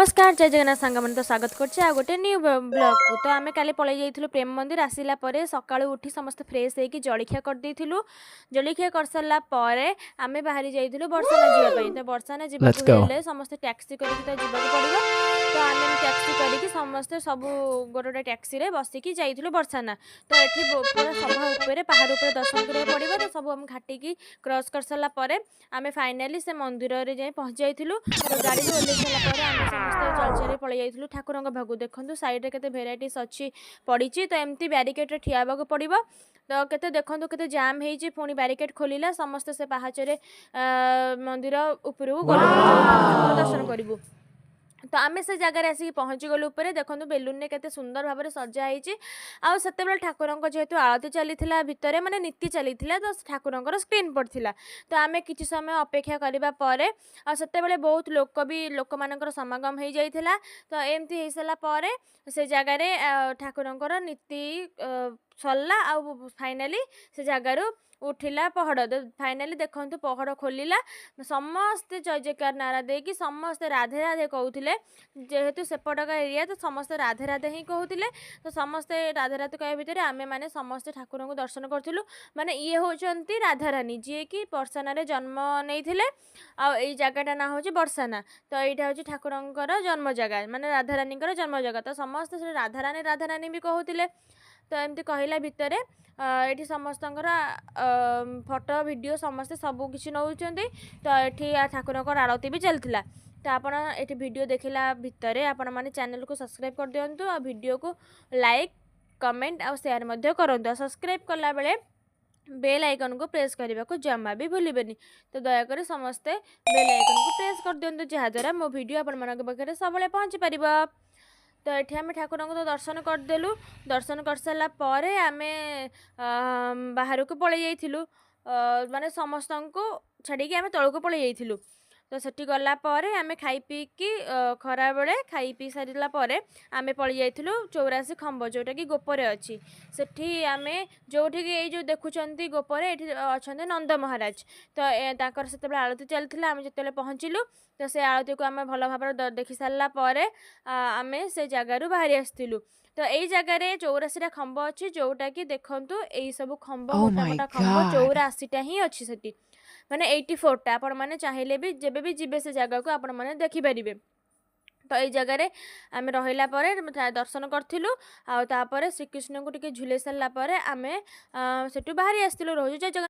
ନମସ୍କାର, ଜୟ ଜଗନ୍ନାଥ ସାଙ୍ଗମାନେ। ତ ସ୍ୱାଗତ କରୁଛି ଆଉ ଗୋଟେ ନ୍ୟୁ ବ୍ଲଗ୍କୁ। ତ ଆମେ କାଲି ପଳେଇ ଯାଇଥିଲୁ ପ୍ରେମ ମନ୍ଦିର। ଆସିଲା ପରେ ସକାଳୁ ଉଠି ସମସ୍ତେ ଫ୍ରେଶ୍ ହେଇକି ଜଳଖିଆ କରିଦେଇଥିଲୁ। ଜଳଖିଆ କରିସାରିଲା ପରେ ଆମେ ବାହାରି ଯାଇଥିଲୁ ବର୍ଷାନା ଯିବା ପାଇଁ। ତ ବର୍ଷାନା ଯିବାକୁ Let's go. ହେଲେ ସମସ୍ତେ ଟ୍ୟାକ୍ସି କରିକି ତ ଯିବାକୁ ପଡ଼ିବ। ତ ଆମେ ଟ୍ୟାକ୍ସି କରିକି ସମସ୍ତେ ସବୁ ଗୋଟେ ଗୋଟେ ଟ୍ୟାକ୍ସିରେ ବସିକି ଯାଇଥିଲୁ ବର୍ଷାନା। ତ ଏଠି ପୁରା ସଭା ଉପରେ, ପାହାଡ଼ ଉପରେ ଦର୍ଶନ କରିବାକୁ ପଡ଼ିବ। ତ ସବୁ ଆମେ ଘାଟିକି କ୍ରସ୍ କରିସାରିଲା ପରେ ଆମେ ଫାଇନାଲି ସେ ମନ୍ଦିରରେ ଯାଇ ପହଞ୍ଚି ଯାଇଥିଲୁ। ତ ଗାଡ଼ିରୁ ଓହ୍ଲେଇ ସାରିଲା ପରେ ଆମେ ସମସ୍ତେ ଚାଲି ଚାଲି ପଳେଇ ଯାଇଥିଲୁ ଠାକୁରଙ୍କ ପାଖକୁ। ଦେଖନ୍ତୁ, ସାଇଡ଼୍ରେ କେତେ ଭେରାଇଟିସ୍ ଅଛି ପଡ଼ିଛି। ତ ଏମିତି ବ୍ୟାରିକେଡ଼ରେ ଠିଆ ହେବାକୁ ପଡ଼ିବ। ତ କେତେ ଦେଖନ୍ତୁ, କେତେ ଜାମ୍ ହେଇଛି। ପୁଣି ବ୍ୟାରିକେଡ଼ ଖୋଲିଲା, ସମସ୍ତେ ସେ ପାହାଚରେ ମନ୍ଦିର ଉପରକୁ ଗଲୁ, ଠାକୁର ଦର୍ଶନ କରିବୁ। ତ ଆମେ ସେ ଜାଗାରେ ଆସିକି ପହଞ୍ଚିଗଲୁ ଉପରେ। ଦେଖନ୍ତୁ, ବେଲୁନରେ କେତେ ସୁନ୍ଦର ଭାବରେ ସଜା ହେଇଛି। ଆଉ ସେତେବେଳେ ଠାକୁରଙ୍କ ଯେହେତୁ ଆଳତି ଚାଲିଥିଲା ଭିତରେ, ମାନେ ନୀତି ଚାଲିଥିଲା, ତ ଠାକୁରଙ୍କର ସ୍କ୍ରିନ୍ ପଡ଼ିଥିଲା। ତ ଆମେ କିଛି ସମୟ ଅପେକ୍ଷା କରିବା ପରେ, ଆଉ ସେତେବେଳେ ବହୁତ ଲୋକ ବି, ଲୋକମାନଙ୍କର ସମାଗମ ହେଇଯାଇଥିଲା। ତ ଏମିତି ହେଇସାରିଲା ପରେ ସେ ଜାଗାରେ ଠାକୁରଙ୍କର ନୀତି ସରିଲା ଆଉ ଫାଇନାଲି ସେ ଜାଗାରୁ ଉଠିଲା ପହଡ଼। ଫାଇନାଲି ଦେଖନ୍ତୁ, ପହଡ଼ ଖୋଲିଲା। ସମସ୍ତେ ଜୟ ଜୟକାର ନାରା ଦେଇକି ସମସ୍ତେ ରାଧେ ରାଧେ କହୁଥିଲେ। ଯେହେତୁ ସେପଟକା ଏରିଆ, ତ ସମସ୍ତେ ରାଧେ ରାଧେ ହିଁ କହୁଥିଲେ। ତ ସମସ୍ତେ ରାଧେ ରାଧେ କହିବା ଭିତରେ ଆମେମାନେ ସମସ୍ତେ ଠାକୁରଙ୍କୁ ଦର୍ଶନ କରୁଥିଲୁ। ମାନେ ଇଏ ହେଉଛନ୍ତି ରାଧାରାନୀ, ଯିଏକି ବର୍ଷାନାରେ ଜନ୍ମ ନେଇଥିଲେ। ଆଉ ଏଇ ଜାଗାଟା ନାଁ ହେଉଛି ବର୍ଷାନା। ତ ଏଇଟା ହେଉଛି ଠାକୁରଙ୍କର ଜନ୍ମ ଜାଗା, ମାନେ ରାଧାରାନୀଙ୍କର ଜନ୍ମ ଜାଗା। ତ ସମସ୍ତେ ସେ ରାଧାରାନୀ ରାଧାରାନୀ ବି କହୁଥିଲେ। ତ ଏମିତି କହିଲା ଭିତରେ ଏଠି ସମସ୍ତଙ୍କର ଫଟୋ, ଭିଡ଼ିଓ ସମସ୍ତେ ସବୁ କିଛି ନେଉଛନ୍ତି। ତ ଏଠି ଠାକୁରଙ୍କର ଆଳତି ବି ଚାଲିଥିଲା। ତ ଆପଣ ଏଠି ଭିଡ଼ିଓ ଦେଖିଲା ଭିତରେ ଆପଣମାନେ ଚ୍ୟାନେଲକୁ ସବସ୍କ୍ରାଇବ୍ କରିଦିଅନ୍ତୁ ଆଉ ଭିଡ଼ିଓକୁ ଲାଇକ୍, କମେଣ୍ଟ ଆଉ ସେୟାର ମଧ୍ୟ କରନ୍ତୁ। ଆଉ ସବସ୍କ୍ରାଇବ୍ କଲାବେଳେ ବେଲ୍ ଆଇକନ୍କୁ ପ୍ରେସ୍ କରିବାକୁ ଜମା ବି ଭୁଲିବେନି। ତ ଦୟାକରି ସମସ୍ତେ ବେଲ୍ ଆଇକନ୍କୁ ପ୍ରେସ୍ କରିଦିଅନ୍ତୁ, ଯାହାଦ୍ୱାରା ମୋ ଭିଡ଼ିଓ ଆପଣମାନଙ୍କ ପାଖରେ ସବୁବେଳେ ପହଞ୍ଚି ପାରିବ। ତ ଏଠି ଆମେ ଠାକୁରଙ୍କୁ ତ ଦର୍ଶନ କରିଦେଲୁ। ଦର୍ଶନ କରିସାରିଲା ପରେ ଆମେ ବାହାରକୁ ପଳେଇ ଯାଇଥିଲୁ, ମାନେ ସମସ୍ତଙ୍କୁ ଛାଡ଼ିକି ଆମେ ତଳକୁ ପଳେଇ ଯାଇଥିଲୁ। ତ ସେଠି ଗଲା ପରେ ଆମେ ଖାଇ ପିଇକି, ଖରାବେଳେ ଖାଇ ପିଇ ସାରିଲା ପରେ ଆମେ ପଳେଇ ଯାଇଥିଲୁ 84 ଖମ୍ବ, ଯେଉଁଟାକି ଗୋପରେ ଅଛି। ସେଠି ଆମେ ଯେଉଁଠିକି ଏଇ ଯେଉଁ ଦେଖୁଛନ୍ତି ଗୋପରେ, ଏଠି ଅଛନ୍ତି ନନ୍ଦ ମହାରାଜ। ତ ତାଙ୍କର ସେତେବେଳେ ଆଳତି ଚାଲିଥିଲା ଆମେ ଯେତେବେଳେ ପହଞ୍ଚିଲୁ। ତ ସେ ଆଳତିକୁ ଆମେ ଭଲ ଭାବରେ ଦେଖି ସାରିଲା ପରେ ଆମେ ସେ ଜାଗାରୁ ବାହାରି ଆସିଥିଲୁ। ତ ଏଇ ଜାଗାରେ 84ଟା ଖମ୍ବ ଅଛି, ଯେଉଁଟାକି ଦେଖନ୍ତୁ, ଏଇ ସବୁ ଖମ୍ବ Oh ମୋଟା my ମୋଟା ଖମ୍ବ God. 84ଟା ହିଁ ଅଛି ସେଠି, ମାନେ 84ଟା। ଆପଣମାନେ ଚାହିଁଲେ ବି ଯେବେ ବି ଯିବେ ସେ ଜାଗାକୁ, ଆପଣମାନେ ଦେଖିପାରିବେ। ତ ଏଇ ଜାଗାରେ ଆମେ ରହିଲା ପରେ ଦର୍ଶନ କରିଥିଲୁ। ଆଉ ତାପରେ ଶ୍ରୀକୃଷ୍ଣଙ୍କୁ ଟିକେ ଝୁଲେଇ ସାରିଲା ପରେ ଆମେ ସେଠୁ ବାହାରି ଆସିଥିଲୁ। ରହୁଛୁ, ଜୟ ଜଗନ୍ନାଥ।